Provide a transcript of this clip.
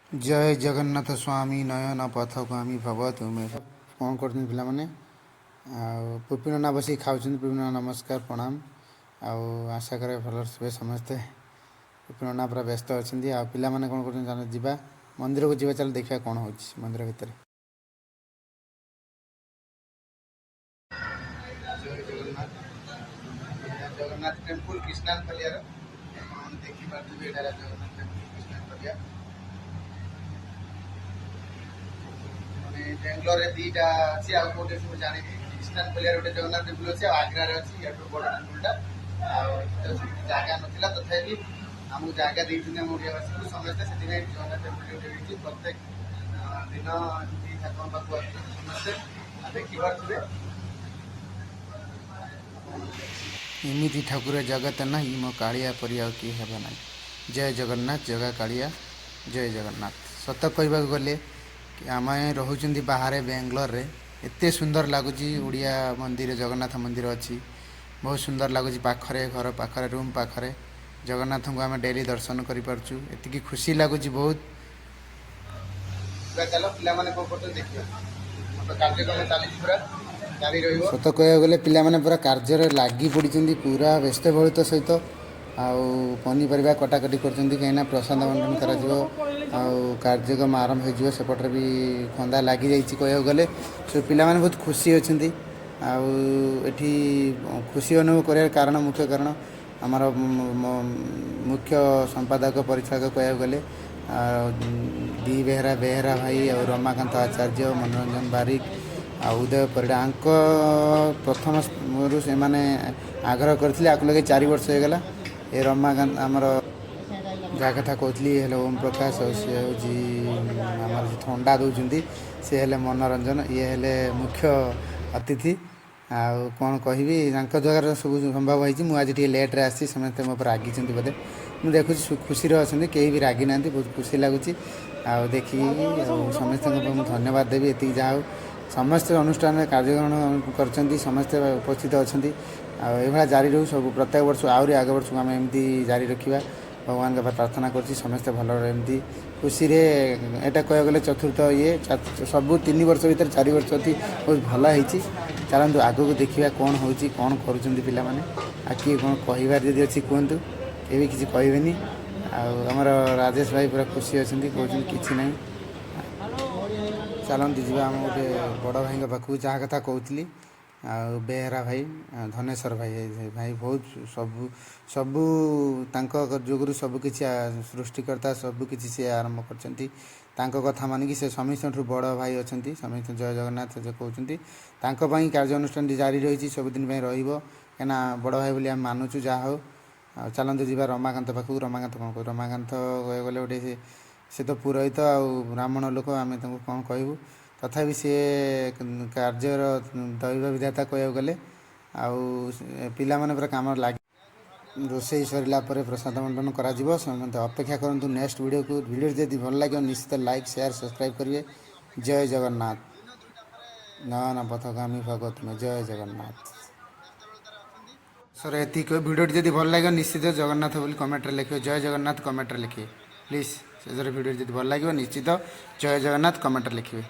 ଜୟ ଜଗନ୍ନାଥ ସ୍ୱାମୀ ନୟନ ପଥଗାମୀ ଭବ ତୁମେ। କ'ଣ କରୁଛନ୍ତି ପିଲାମାନେ? ଆଉ ପୁପିନନା ବସିକି ଖାଉଛନ୍ତି। ପୁପିନନା, ନମସ୍କାର, ପ୍ରଣାମ। ଆଉ ଆଶା କରେ ଭଲରେ ଥିବେ ସମସ୍ତେ। ପୁପିନନା ପୁରା ବ୍ୟସ୍ତ ଅଛନ୍ତି। ଆଉ ପିଲାମାନେ କ'ଣ କରୁଛନ୍ତି? ଚାଲ ଯିବା, ମନ୍ଦିରକୁ ଯିବା। ଚାଲ ଦେଖିବା କ'ଣ ହେଉଛି ମନ୍ଦିର ଭିତରେ। ଜୟ ଜଗନ୍ନାଥ। ଜଗନ୍ନାଥ ଟେମ୍ପୁଲ କୃଷ୍ଣାନପଲିଆର ଆପଣମାନେ ଦେଖିପାରୁଥିବେ। ଏଇଟା ହେଲା ଜଗନ୍ନାଥ ଟେମ୍ପୁଲ କୃଷ୍ଣାନପଲିଆ। ମାନେ ବାଙ୍ଗାଲୋରରେ ଦିଟା ଅଛି, ଆଉ କୋଉଠି ଅଛି ମୁଁ ଜାଣିନି। କୃଷ୍ଣାନପଲିଆରେ ଗୋଟେ ଜଗନ୍ନାଥ ଟେମ୍ପୁଲ ଅଛି ଆଉ ଆଗ୍ରାରେ ଅଛି ୟାଠୁ ବଡ଼ ଟେମ୍ପୁଲଟା। ଆଉ ଏଠି ତ ସେମିତି ଜାଗା ନଥିଲା, ତଥାପି ଆମକୁ ଜାଗା ଦେଇଛନ୍ତି ଆମ ଓଡ଼ିଆବାସୀଙ୍କୁ ସମସ୍ତେ। ସେଥିପାଇଁ ଜଗନ୍ନାଥ ଟେମ୍ପୁଲ ଗୋଟେ ହେଇଛି। ପ୍ରତ୍ୟେକ ଦିନ ଏମିତି ଠାକୁରଙ୍କ ପାଖକୁ ଆସୁଛନ୍ତି ସମସ୍ତେ, ଆଉ ଦେଖିପାରୁଥିବେ। ଏମିତି ଠାକୁର ଜଗତ ନାହିଁ, ମୋ କାଳିଆ ପରି ଆଉ କିଏ ହେବ ନାହିଁ। ଜୟ ଜଗନ୍ନାଥ, ଜଗା କାଳିଆ, ଜୟ ଜଗନ୍ନାଥ। ସତ କହିବାକୁ ଗଲେ ଆମେ ରହୁଛନ୍ତି ବାହାରେ ବାଙ୍ଗାଲୋରରେ। ଏତେ ସୁନ୍ଦର ଲାଗୁଛି, ଓଡ଼ିଆ ମନ୍ଦିର, ଜଗନ୍ନାଥ ମନ୍ଦିର ଅଛି, ବହୁତ ସୁନ୍ଦର ଲାଗୁଛି। ପାଖରେ, ଘର ପାଖରେ, ରୁମ୍ ପାଖରେ ଜଗନ୍ନାଥଙ୍କୁ ଆମେ ଡେଲି ଦର୍ଶନ କରିପାରୁଛୁ। ଏତିକି ଖୁସି ଲାଗୁଛି ବହୁତ। ଚାଲ, ପିଲାମାନେ କ'ଣ କରୁଛନ୍ତି ଦେଖିବା। ତ କାର୍ଯ୍ୟକ୍ରମ ଚାଲିଛି, ପୁରା ଜାରି ରହିବ। ସତ କହିବାକୁ ଗଲେ ପିଲାମାନେ ପୁରା କାର୍ଯ୍ୟରେ ଲାଗି ପଡ଼ିଛନ୍ତି, ପୁରା ବ୍ୟସ୍ତବହୁଳତା ସହିତ। ଆଉ ପନିପରିବା କଟାକଟି କରୁଛନ୍ତି, କାହିଁକିନା ପ୍ରସାଦ ବଣ୍ଟନ କରାଯିବ ଆଉ କାର୍ଯ୍ୟକ୍ରମ ଆରମ୍ଭ ହୋଇଯିବ। ସେପଟରେ ବି ଖନ୍ଦା ଲାଗିଯାଇଛି କହିବାକୁ ଗଲେ। ସେ ପିଲାମାନେ ବହୁତ ଖୁସି ଅଛନ୍ତି। ଆଉ ଏଠି ଖୁସି ଅନୁଭବ କରିବାର କାରଣ, ମୁଖ୍ୟ କାରଣ ଆମର ମୁଖ୍ୟ ସମ୍ପାଦକ, ପରିଚାଳକ କହିବାକୁ ଗଲେ ଆଉ ଦି ବେହେରା, ବେହେରା ଭାଇ ଆଉ ରମାକାନ୍ତ ଆଚାର୍ଯ୍ୟ, ମନୋରଞ୍ଜନ ବାରିକ ଆଉ ଉଦୟ ପରିଡ଼ା। ଆଙ୍କ ପ୍ରଥମରୁ ସେମାନେ ଆଗ୍ରହ କରିଥିଲେ। ଆକୁ ଲଗେଇ 4 ବର୍ଷ ହେଇଗଲା। ଏ ରମାକାନ୍ତ ଆମର ଯାହା କଥା କହୁଥିଲି ହେଲେ ଓମ୍ ପ୍ରକାଶ, ଆଉ ସିଏ ହେଉଛି ଆମର ଯେଉଁ ଥଣ୍ଡା ଦେଉଛନ୍ତି ସେ ହେଲେ ମନୋରଞ୍ଜନ। ଇଏ ହେଲେ ମୁଖ୍ୟ ଅତିଥି। ଆଉ କ'ଣ କହିବି, ତାଙ୍କ ଦ୍ୱାରା ସବୁ ସମ୍ଭବ ହେଇଛି। ମୁଁ ଆଜି ଟିକେ ଲେଟ୍ରେ ଆସିଛି, ସମସ୍ତେ ମୋ ଉପରେ ରାଗିଛନ୍ତି ବୋଧେ। ମୁଁ ଦେଖୁଛି ଖୁସିରେ ଅଛନ୍ତି, କେହି ବି ରାଗିନାହାନ୍ତି। ବହୁତ ଖୁସି ଲାଗୁଛି ଆଉ ଦେଖିକି। ଆଉ ସମସ୍ତଙ୍କ ପାଇଁ ମୁଁ ଧନ୍ୟବାଦ ଦେବି ଏତିକି। ଯାହା ହଉ, ସମସ୍ତେ ଅନୁଷ୍ଠାନରେ କାର୍ଯ୍ୟଗ୍ରହଣ କରିଛନ୍ତି, ସମସ୍ତେ ଉପସ୍ଥିତ ଅଛନ୍ତି। ଆଉ ଏଇଭଳିଆ ଜାରି ରହୁ ସବୁ ପ୍ରତ୍ୟେକ ବର୍ଷ। ଆହୁରି ଆଗ ବର୍ଷକୁ ଆମେ ଏମିତି ଜାରି ରଖିବା, ଭଗବାନଙ୍କ ପାଖରେ ପ୍ରାର୍ଥନା କରୁଛି। ସମସ୍ତେ ଭଲରେ ଏମିତି ଖୁସିରେ। ଏଇଟା କହିବାକୁ ଗଲେ ଚତୁର୍ଥ ଇଏ, ସବୁ 3 ବର୍ଷ ଭିତରେ 4 ବର୍ଷ ଅତି ବହୁତ ଭଲ ହେଇଛି। ଚାଲନ୍ତୁ ଆଗକୁ ଦେଖିବା କ'ଣ ହେଉଛି, କ'ଣ କରୁଛନ୍ତି ପିଲାମାନେ। ଆଉ କିଏ କ'ଣ କହିବାର ଯଦି ଅଛି କୁହନ୍ତୁ। କେହି ବି କିଛି କହିବେନି। ଆଉ ଆମର ରାଜେଶ ଭାଇ ପୁରା ଖୁସି ଅଛନ୍ତି, କହୁଛନ୍ତି କିଛି ନାହିଁ। ଚାଲନ୍ତୁ ଯିବା ଆମ ଗୋଟେ ବଡ଼ ଭାଇଙ୍କ ପାଖକୁ, ଯାହା କଥା କହୁଥିଲି। ଆଉ ବେହେରା ଭାଇ, ଧନେଶ୍ୱର ଭାଇ, ଭାଇ ବହୁତ ସବୁ ସବୁ ତାଙ୍କ ଯୋଗୁରୁ ସବୁ କିଛି ସୃଷ୍ଟିକର୍ତ୍ତା, ସବୁ କିଛି ସିଏ ଆରମ୍ଭ କରିଛନ୍ତି। ତାଙ୍କ କଥା ମାନିକି ସେ ସମସ୍ତଙ୍କଠୁ ବଡ଼ ଭାଇ ଅଛନ୍ତି। ସମସ୍ତେ ଜୟ ଜଗନ୍ନାଥ ଯେ କହୁଛନ୍ତି। ତାଙ୍କ ପାଇଁ କାର୍ଯ୍ୟ ଅନୁଷ୍ଠାନଟି ଜାରି ରହିଛି, ସବୁଦିନ ପାଇଁ ରହିବ, କାହିଁକିନା ବଡ଼ ଭାଇ ବୋଲି ଆମେ ମାନୁଛୁ। ଯାହା ହଉ, ଆଉ ଚାଲନ୍ତୁ ଯିବା ରମାକାନ୍ତ ପାଖକୁ। ରମାକାନ୍ତ କ'ଣ କହୁ? ରମାକାନ୍ତ କହିବାକୁ ଗଲେ ଗୋଟେ ସେ ତ ପୁରୋହିତ ଆଉ ବ୍ରାହ୍ମଣ ଲୋକ, ଆମେ ତାଙ୍କୁ କ'ଣ କହିବୁ? ତଥାପି ସିଏ କାର୍ଯ୍ୟର ଦୈବ ବିଧାତା କହିବାକୁ ଗଲେ। ଆଉ ପିଲାମାନେ ପୁରା କାମରେ ଲାଗି, ରୋଷେଇ ସରିଲା ପରେ ପ୍ରସାଦ ବଣ୍ଟନ କରାଯିବ। ସମସ୍ତେ ଅପେକ୍ଷା କରନ୍ତୁ ନେକ୍ସଟ ଭିଡ଼ିଓକୁ। ଭିଡ଼ିଓ ଯଦି ଭଲ ଲାଗିବ, ନିଶ୍ଚିତ ଲାଇକ୍, ସେୟାର, ସବସ୍କ୍ରାଇବ୍ କରିବେ। ଜୟ ଜଗନ୍ନାଥ। ନୟନ ପଥଗାମୀ ଭବ ତୁମେ। ଜୟ ଜଗନ୍ନାଥ। ସାର୍, ଏତିକି। ଭିଡ଼ିଓଟି ଯଦି ଭଲ ଲାଗିବ, ନିଶ୍ଚିତ ଜଗନ୍ନାଥ ବୋଲି କମେଣ୍ଟରେ ଲେଖିବେ। ଜୟ ଜଗନ୍ନାଥ କମେଣ୍ଟରେ ଲେଖିବେ ପ୍ଲିଜ୍। ଶେଷରେ ଭିଡ଼ିଓ ଯଦି ଭଲ ଲାଗିବ, ନିଶ୍ଚିତ ଜୟ ଜଗନ୍ନାଥ କମେଣ୍ଟରେ ଲେଖିବେ।